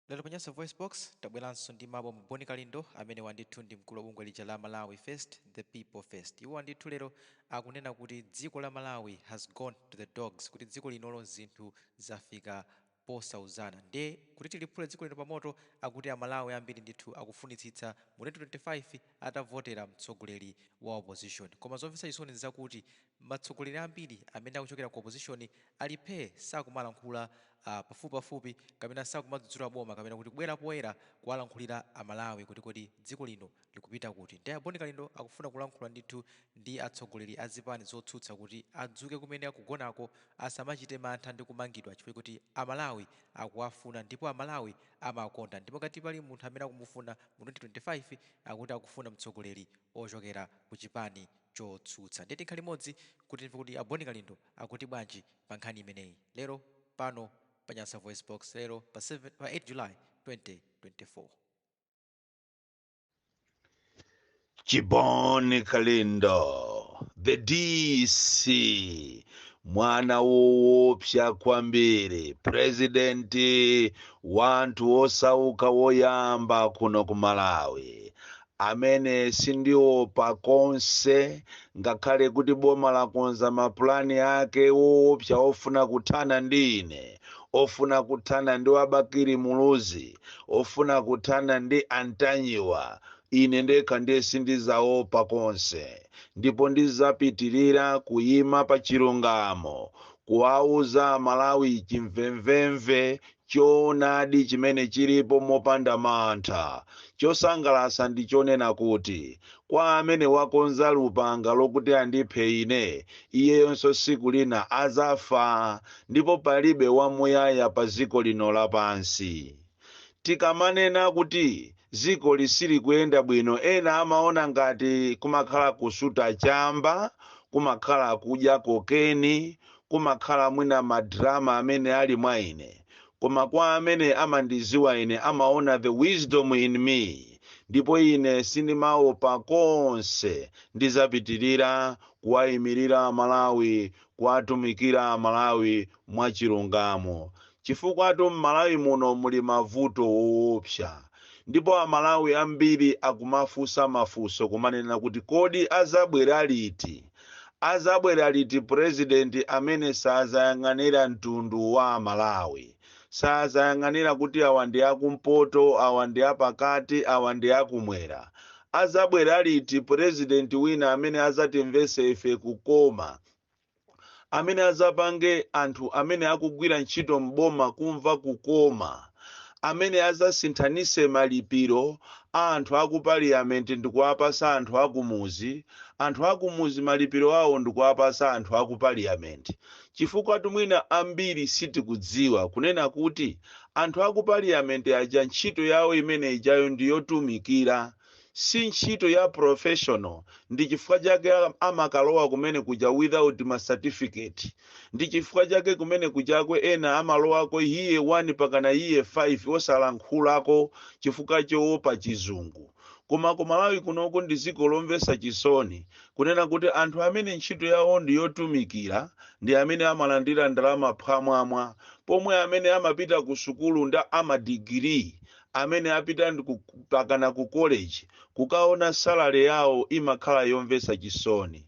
Lero pa Nyasa VoiceBox, tabweranso ndi mawu a Bon Kalindo, amene ndithu ndi mkulu wa bungwe lija la Malawi First, the People First. Iwo ndithu lero akunena kuti dziko la Malawi has gone to the dogs, kuti dziko linolo zinthu zafika posauzana. Ndiye kuti tiliphule dziko lino pamoto, akuti Amalawi ambiri ndithu akufunitsitsa mu 2025 atavotera mtsogoleri wa opposition. Koma zomvetsa chisoni nzakuti matsogoleri ambiri amene akuchokera ku opposition ali phee, sakumalankhula pafupipafupi kapena sakumadzudzula boma kapena kuti kubwera poyera kuwalankhulira Amalawi kuti kodi dziko lino likupita kuti. Ndiye Bon Kalindo akufuna kulankhula ndithu ndi atsogoleri a zipani zotsutsa kuti adzuke kumene akugonako, asamachite mantha ndi kumangidwa, chifukwa kuti Amalawi akuwafuna ndipo Amalawi amakonda. Ndipo ngati pali munthu amene akumufuna mu 2025, akuti akufuna mtsogoleri ochokera ku chipani chotsutsa. Ndiye tikhale limodzi kuti timve kuti a Bon Kalindo akuti bwanji pa nkhani imeneyi lero pano pa Nyasa Voice Box, lero pa 7, pa 8 July 2024. Chiboni Kalindo, the DC, mwana woopsa kwambiri, presidenti wanthu osauka woyamba kuno ku Malawi, amene sindiopa konse ngakhale kuti boma lakonza mapulani ake woopsa ofuna kuthana ndi ine, ofuna kuthana ndi wa Bakili Muluzi, ofuna kuthana ndi Antanyiwa. Ine ndekha ndiye sindizaopa konse, ndipo ndizapitirira kuyima pa chilungamo, kuwauza Malawi chimvemvemve choonadi chimene chilipo mopanda mantha. Chosangalatsa ndi chonena kuti kwa amene wakonza lupanga lokuti andiphe ine, iyeyonso siku lina azafa, ndipo palibe wamuyaya pa dziko lino lapansi. Tikamanena kuti dziko lisili kuyenda bwino, ena amaona ngati kumakhala kusuta chamba, kumakhala kudya cocaine, kumakhala mwina madrama amene ali mwa ine. Koma kwa amene amandiziwa ine, amaona the wisdom in me, ndipo ine sindimaopa konse. Ndizapitirira kuwayimirira Malawi, kuwatumikira Malawi mwachilungamo, chifukwa m'Malawi muno muli mavuto woopsa, ndipo Amalawi ambiri akumafunsa mafunso kumanena kuti kodi azabwera liti, azabwera liti purezidenti amene sazayang'anira mtundu wa Amalawi, sazayang'anira kuti awa ndi akumpoto, awa ndi apakati, awa ndi akumwera? Azabwera liti purezidenti wina amene azatimvese ife kukoma, amene azapange anthu amene akugwira ntchito mboma kumva kukoma, amene azasinthanise malipiro a anthu aku parliament ndikuwapasa anthu akumuzi, anthu akumuzi malipiro awo ndikuwapasa anthu aku parliament? Chifukwa tumwina ambiri sitikudziwa kunena kuti anthu aku parliament aja ntchito yawo imene ijayo ndiyotumikira, si ntchito ya professional. Ndi chifukwa chake amakalowa kumene kuja without ma certificate. Ndi chifukwa chake kumene kujakwe ena amalowako year 1 pakana year 5 osalankhulako chifukwa choopa Chizungu. Koma ku Malawi kunoko ndi dziko lomvetsa chisoni kunena kuti anthu amene ntchito yawo ndi yotumikira ndi amene amalandira ndalama phwamwamwa, pomwe amene amapita ku sukulu ndi amadigiri, amene apita pakana ku college kukaona salary yawo imakhala yomvetsa chisoni.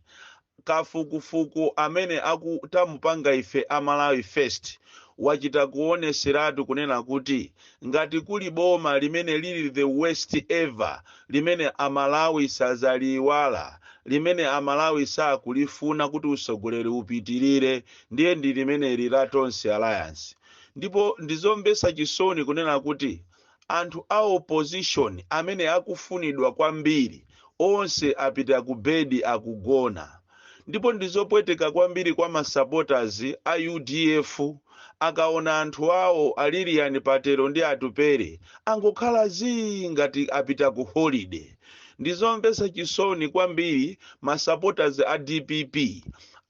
Kafukufuku amene akutamupanga ife a Malawi First wachita kuoneseratu kunena kuti ngati kuli boma limene lili the worst ever, limene Amalawi sazaliwala, limene Amalawi sakulifuna kuti usogoleri upitirire, ndiye ndi limeneli la Tonse Alliance. Ndipo ndizomvetsa chisoni kunena kuti anthu a opposition amene akufunidwa kwambiri onse apita ku bedi, akugona. Ndipo ndizopweteka kwambiri kwa masupporters a UDF akaona anthu awo a Lilian Patel ndi Atupere angokhala zii ngati apita ku holiday. Ndizomvetsa chisoni kwambiri masupporters a DPP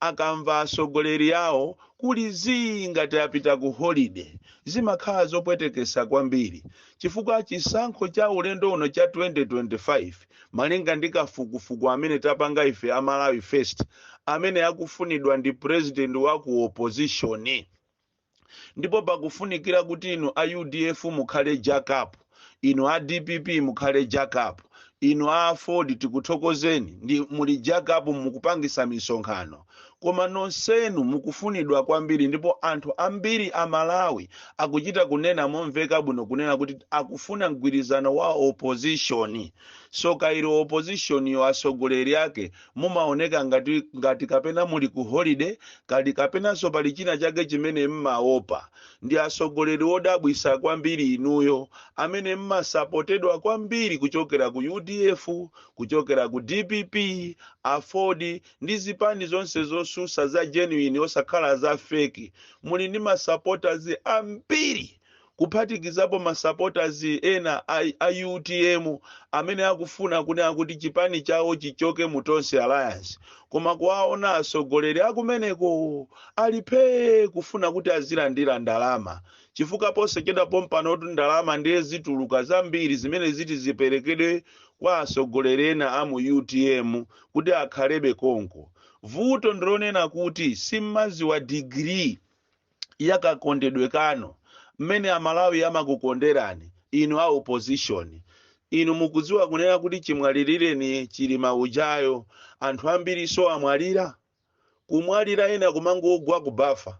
akamva atsogoleri awo kuli zii ngati apita ku holiday. Zimakhala zopwetekesa kwambiri, chifukwa chisankho cha ulendo uno cha 2025, malinga ndi kafukufuku amene tapanga ife a Malawi First, amene akufunidwa ndi president wa ku opposition. Ndipo pakufunikira kuti inu a UDF mukhale jackup, inu a DPP mukhale jackup, inu a Ford tikuthokozeni ndi muli jackup, mukupangisa misonkhano. Koma nonsenu mukufunidwa kwambiri, ndipo anthu ambiri a Malawi akuchita kunena momveka bwino kunena kuti akufuna mgwirizano wa opposition. So kairo opposition yo, atsogoleri ake mumaoneka ngati kapena muli ku holiday kali, kapenanso pali china chake chimene mmaopa. Ndi atsogoleri odabwisa kwambiri inuyo amene mmasapotedwa kwambiri kuchokera ku UDF, kuchokera ku DPP, AFORD ndi zipani zonse zosusa za genuine, osakhala za fake. Muli ndi masupporters ambiri, kuphatikizapo masupporters ena a UTM amene akufuna kunena kuti chipani chawo chichoke mu Tonse Alliance. Koma kuwaona atsogoleri akumeneko alipe kufuna kuti azilandira ndalama, chifukwa posachedwa pompano kuti ndalama ndiye zituluka zambiri zimene ziti ziperekedwe kwa atsogoleri ena a mu UTM kuti akhalebe konko. Vuto ndilonena kuti simmaziwa degree yakakondedwe kano mmene Amalawi amakukonderani inu a opposition. Inu mukudziwa kunena kuti chimwalirireni Chilima ujayo, anthu ambiri so amwalira, kumwalira, ena kumangogwa kubafa,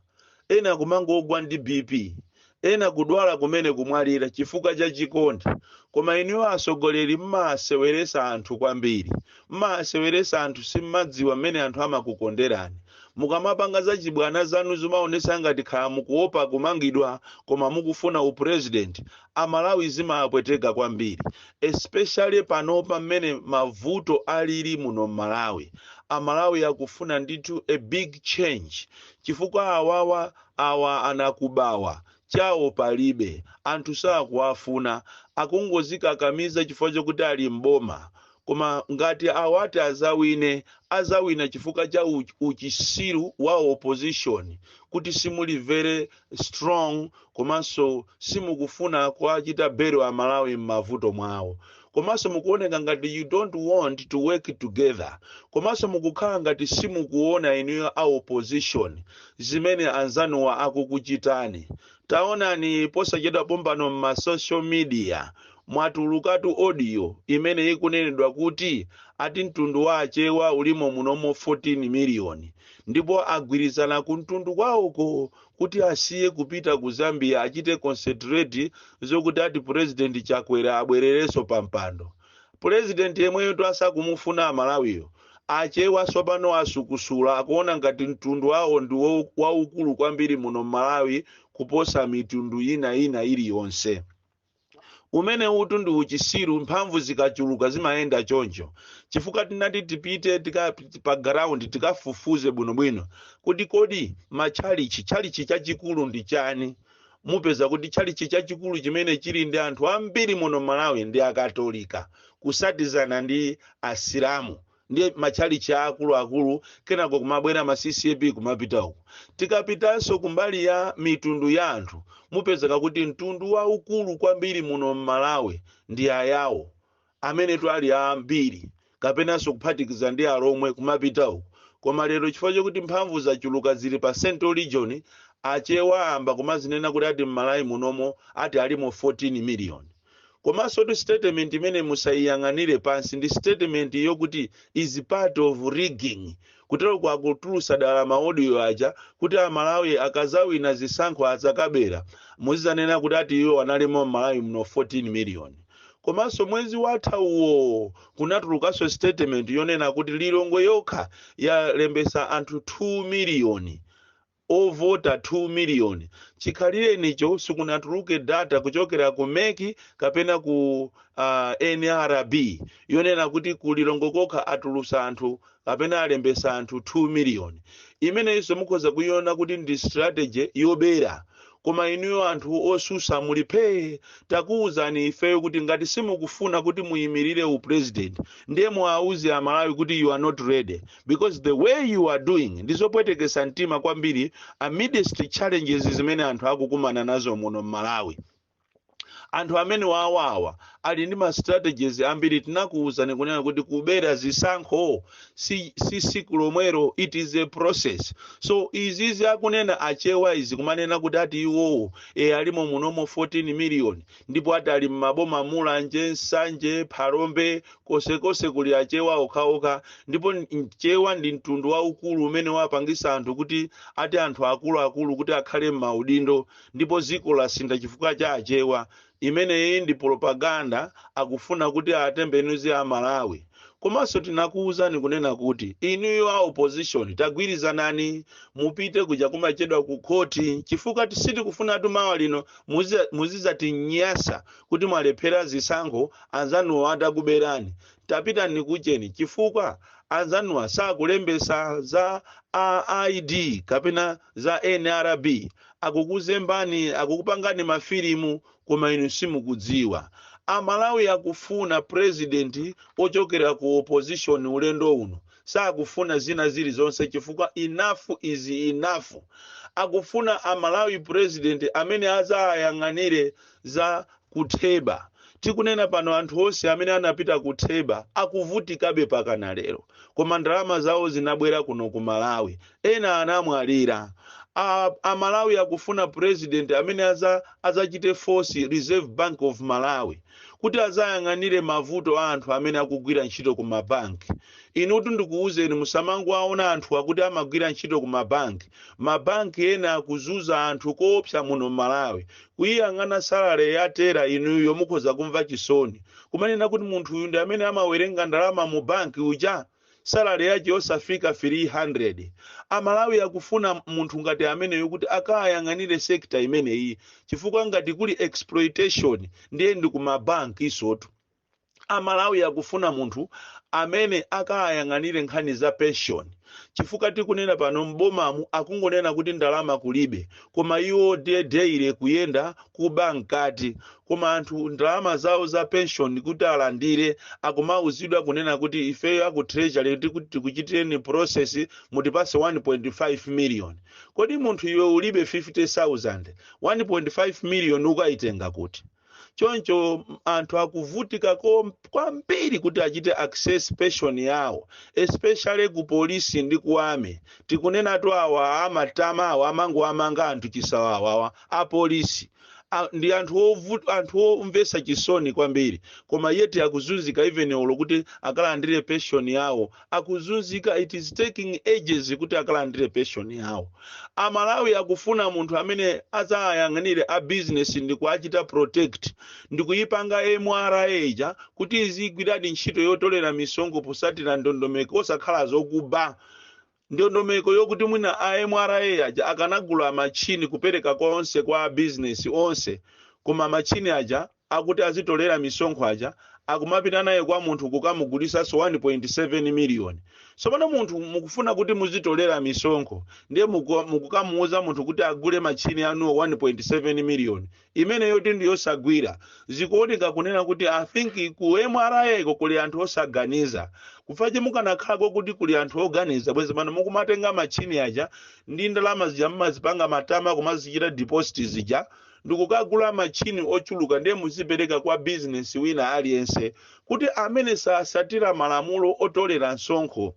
ena kumangogwa ndi BP, ena kudwala kumene kumwalira chifukwa cha chikondi. Koma inuyo atsogoleri mmaseweresa anthu kwambiri, mmaseweresa anthu. Simmadziwa mmene anthu amakukonderani. Mukamapanga zachibwana zanu zimaonesa ngati khala mukuopa kumangidwa koma mukufuna upresident. Amalawi zimapweteka kwambiri, especially panopa mmene mavuto alili muno mMalawi. Amalawi akufuna ndithu a big change, chifukwa awawa awa anakubawa chawo palibe, anthu sakuwafuna, akungozikakamiza chifukwa chokuti ali mboma. Koma ngati awati azawine, azawina chifukwa cha uchisiru wa opposition, kuti simuli very strong, komanso simukufuna kuachita bero Amalawi m'mavuto mwawo, komanso mukuoneka ngati you don't want to work together, komanso mukukhala ngati simukuona inuyo a opposition zimene anzanuwa akukuchitani. Taonani, posachedwa pompano m'ma social media mwatulukatu audio imene ikunenedwa kuti ati mtundu wa Achewa ulimo munomo 14 miliyoni, ndipo agwirizana ku mtundu kwawoko kuti asiye kupita ku Zambia, achite concentrate zokuti ati President Chakwera abwererenso pa mpando. President yemweyo to asakumufuna Amalawiyo. Achewa tsopano asukusula, akuona ngati mtundu wawo ndi waukulu kwambiri muno mMalawi kuposa mitundu ina ina iliyonse. Umene utu ndi uchisiru. Mphamvu zikachuluka zimayenda choncho, chifukwa tinati tipite pa ground tikafufuze bwinobwino kuti kodi matchalichi, tchalichi chachikulu ndi chani? Mupeza kuti tchalichi chachikulu chimene chili ndi anthu ambiri muno Malawi ndi Akatolika, kusatizana ndi Asilamu, ndiye matchalichi akuluakulu. Kenako kumabwera ma CCAP, kumapita uku. Tikapitanso kumbali ya mitundu ya anthu, mupezeka kuti mtundu waukulu kwambiri muno mMalawi ndi Ayawo amene twali ambiri, kapenanso kuphatikiza ndi Alomwe, kumapita uku. Koma lero chifukwa chokuti mphamvu zachuluka zili pa Central Region, Achewa amba kumazinena kuti ati mMalawi munomo ati alimo 14 million. Komanso tu statement imene musayiyang'anire pansi ndi statement yokuti is part of rigging, kutero kwakutulusa dala ma audio aja kuti Amalawi akazawina zisankho adzakabera, muzizanena kuti ati iwo analimo mMalawi muno 14 million. Komanso mwezi watha uwo kunatulukanso statement yonena kuti Lilongwe yokha yalembesa anthu 2 miliyoni ovota, 2 miliyoni. Chikhalirenicho sikunatuluke data kuchokera ku MEC kapena ku NRB yonena kuti ku Lilongwe kokha atulusa anthu kapena alembesa anthu 2 miliyoni. Imeneyinso mukhoza kuiona kuti ndi strategy yobera. Koma inuyo anthu osusa mulipe. Takuwuzani ifeyo kuti ngati simukufuna kuti muyimirire upresident, ndiye muwauze Amalawi kuti you are not ready, because the way you are doing ndizopwetekesa mtima kwambiri amidst challenges zimene anthu akukumana nazo muno mMalawi. Anthu amene wawawa ali ndi ma strategies ambiri. Tinakuwuzani kunena kuti kubera zisankho si siku lomwero, it is a process. So izizi akunena Achewa izi, kumanena kuti ati iwowo alimo munomo 14 million, ndipo ati ali mmaboma Mulanje, Nsanje, Phalombe, konsekonse kuli Achewa okhaokha, ndipo Mchewa ndi mtundu waukulu umene wapangisa anthu kuti ati anthu akuluakulu kuti akhale m'maudindo, ndipo dziko lasintha chifukwa cha Achewa. Imeneyi ndi propaganda, akufuna kuti atembenuze Amalawi. Komanso tinakuwuzani kunena kuti inuyo a opposition, tagwirizanani, mupite kuja kumachedwa ku khoti, chifukwa sitikufuna mawa lino muzizatinyasa kuti mwalephera zisankho, anzanuwo atakuberani. Tapitani kucheni, chifukwa anzanuwa sakulembesa za ID kapena za NRB, akukuzembani, akukupangani mafilimu, koma inu simukudziwa. Amalawi akufuna president ochokera ku opposition ulendo uno, sakufuna zina zilizonse, chifukwa enough is enough. Akufuna Amalawi president amene azayang'anire za kutheba. Tikunena pano, anthu onse amene anapita kutheba akuvutikabe pakana lero, koma ndalama zawo zinabwera kuno ku Malawi, ena anamwalira. Amalawi akufuna president amene azachite force Reserve Bank of Malawi kuti azayang'anire mavuto a anthu amene akugwira ntchito ku mabanki. Inutu ndikuwuzeni, musamangoaona anthu akuti amagwira ntchito ku mabanki. Mabanki ena akuzuza anthu koopsa muno Malawi. Kuyiyang'ana salary ya teller, inuyo mukhoza kumva chisoni, kumanena kuti munthu uyu ndi amene amawerenga ndalama mu banki uja, salary yake yosafika 300. Amalawi akufuna munthu ngati ameneyo kuti akayang'anire sector imeneyi, chifukwa ngati kuli exploitation, ndiye ndi kumabanki isotu. Amalawi akufuna munthu amene akayang'anire nkhani za pension, chifukwa tikunena pano m'bomamu akungonena kuti ndalama kulibe, koma iwo ndiye daily kuyenda kuba mkati. Koma anthu ndalama zawo za pension kuti alandire, akumauzidwa kunena kuti ifeyo aku Treasury tikuti tikuchitireni process, mutipase 1.5 million. Kodi munthu iwe ulibe 50,000, 1.5 million ukayitenga kuti? Choncho anthu akuvutika kwambiri kuti achite access pension yawo, especially ku polisi ndi ku army. Tikunenatu awa amatama awa amangoamanga anthu chisawawawa apolisi ndi anthu anthu omvetsa chisoni kwambiri, koma yet akuzunzika. Even olo kuti akalandire pension yawo akuzunzika, it is taking ages kuti akalandire pension yawo. Amalawi akufuna munthu amene azayang'anire a business ndi kuachita protect, ndi kuyipanga MRA ija kuti izigwiradi ntchito yotolera misonkho posatira ndondomeko, osakhala zokuba. Ndondomeko yokuti mwina a MRA aja akanagula machini kupereka konse kwa business onse, koma machini aja akuti azitolera misonkho aja akumapita naye kwa munthu kukamugulisanso 1.7 million. Tsopano munthu mukufuna kuti muzitolera misonkho, ndiye mukukamuuza munthu kuti agule machini anuwo 1.7 million, imene yoti ndiyosagwira. Zikuoneka kunena kuti I think ku MRA ko kuli anthu osaganiza, kufache mukanakhalako kuti kuli anthu oganiza, bwezi pano mukumatenga machini aja ndi ndalama zija mumazipanga matama kumazichita deposit zija, ndikukagula machini ochuluka, ndiye muzipereka kwa business wina aliyense, kuti amene sasatira malamulo otolera msonkho,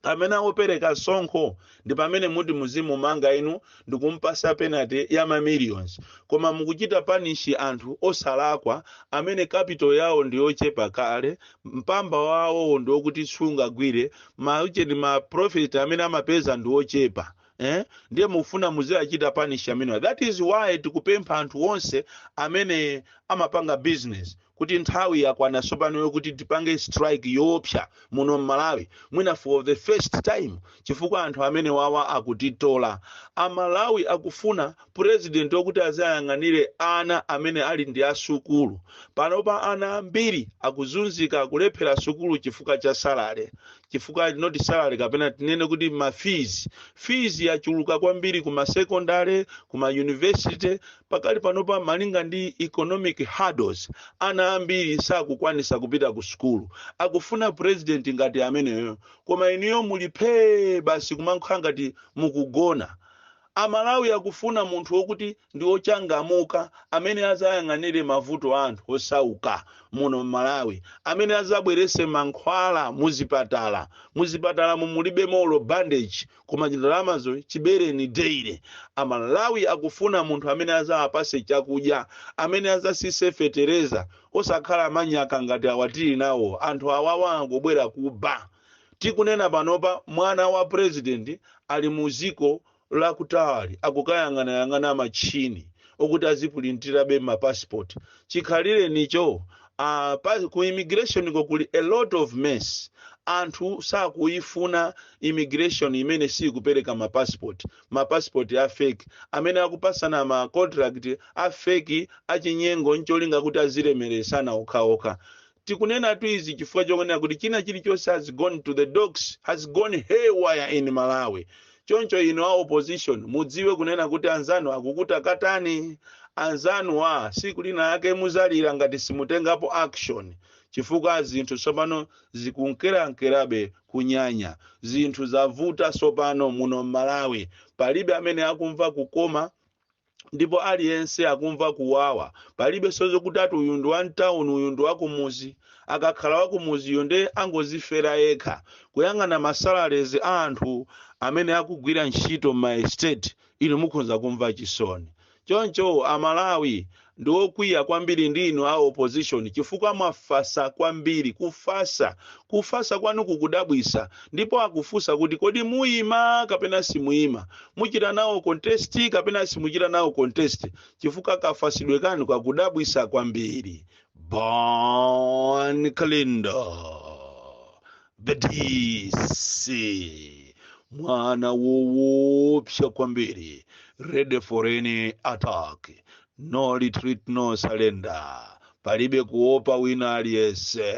amene awopereka msonkho, ndi pamene muti muzimumanga inu ndikumpasa penalty ya ma millions. Koma mukuchita punish anthu osalakwa amene capital yawo ndi yochepa kale, mpamba wawo ndi wokuti sungagwire maucheni, ma profit amene amapeza ndi ochepa, eh? Ndiye mufuna muziyachita punish amenewa. That is why tikupempha anthu onse amene amapanga business kuti nthawi yakwana tsopano yokuti tipange strike yoopsa muno mMalawi, mwina for the first time, chifukwa anthu amene wawa akutitola. Amalawi akufuna president wokuti azayang'anire ana amene ali ndi asukulu. Panopa ana ambiri akuzunzika, akulephera sukulu chifukwa cha salary, chifukwa not salary, kapena tinene kuti ma fees. Fees yachuluka kwambiri kuma secondary, kuma university. Pakali panopa, malinga ndi economic hurdles, ana ambiri sakukwanisa kupita ku sukulu. Akufuna president ngati ameneyo, koma inuyo muli phee basi, kumankhala ngati mukugona. Amalawi akufuna munthu wokuti ndi wochangamuka, amene azayang'anire mavuto a anthu osauka muno mMalawi, amene azabwerese mankhwala muzipatala. Muzipatala mulibe molo bandage, koma ndalamazo chibereni daily. Amalawi akufuna munthu amene azawapase chakudya, amene azasise fetereza, osakhala manyaka ngati awatili nawo. Anthu awawa angobwera kuba. Tikunena panopa, mwana wa president ali muziko lakutali akukayang'anayang'ana machini okuti azipulintirabe mapassport. Chikhalire nicho ku immigration ko kuli a lot of mess. Anthu sakuyifuna immigration imene sikupereka mapassport, mapassport a fake, amene akupasana ma contract a fake, achinyengo, ncholinga kuti azilemeresana okhaokha. Tikunena tu izi chifukwa chokonena kuti china chilichonse has gone to the dogs, has gone haywire in Malawi. Choncho ino a opposition, mudziwe kunena kuti anzanu akukutakatani. Anzanu wa siku lina yake muzalira ngati simutengapo action, chifukwa zinthu tsopano zikunkerankerabe kunyanya. Zinthu zavuta tsopano muno mMalawi. Palibe amene akumva kukoma ndipo aliyense akumva kuwawa. Palibe sozokuti ati uyu ndi wamtawuni, uyu ndi wakumuzi. Akakhala wakumuziyo nde angozifera yekha. Kuyang'ana masalaries a anthu amene akugwira ntchito m'ma estate, inu mukhoza kumva chisoni. Choncho Amalawi ndi okwiya kwambiri ndi inu a opposition, chifukwa mwafasa kwambiri. Kufasa, kufasa kwanu kukudabwisa. Ndipo akufunsa kuti kodi muyima kapena simuyima, muchita nawo contest kapena simuchita nawo contest, chifukwa kafasidwe kanu kakudabwisa kwambiri. Bon Kalindo, the DC, mwana woopsa kwambiri, ready for any attack, no retreat, no surrender. Palibe kuopa wina aliyense.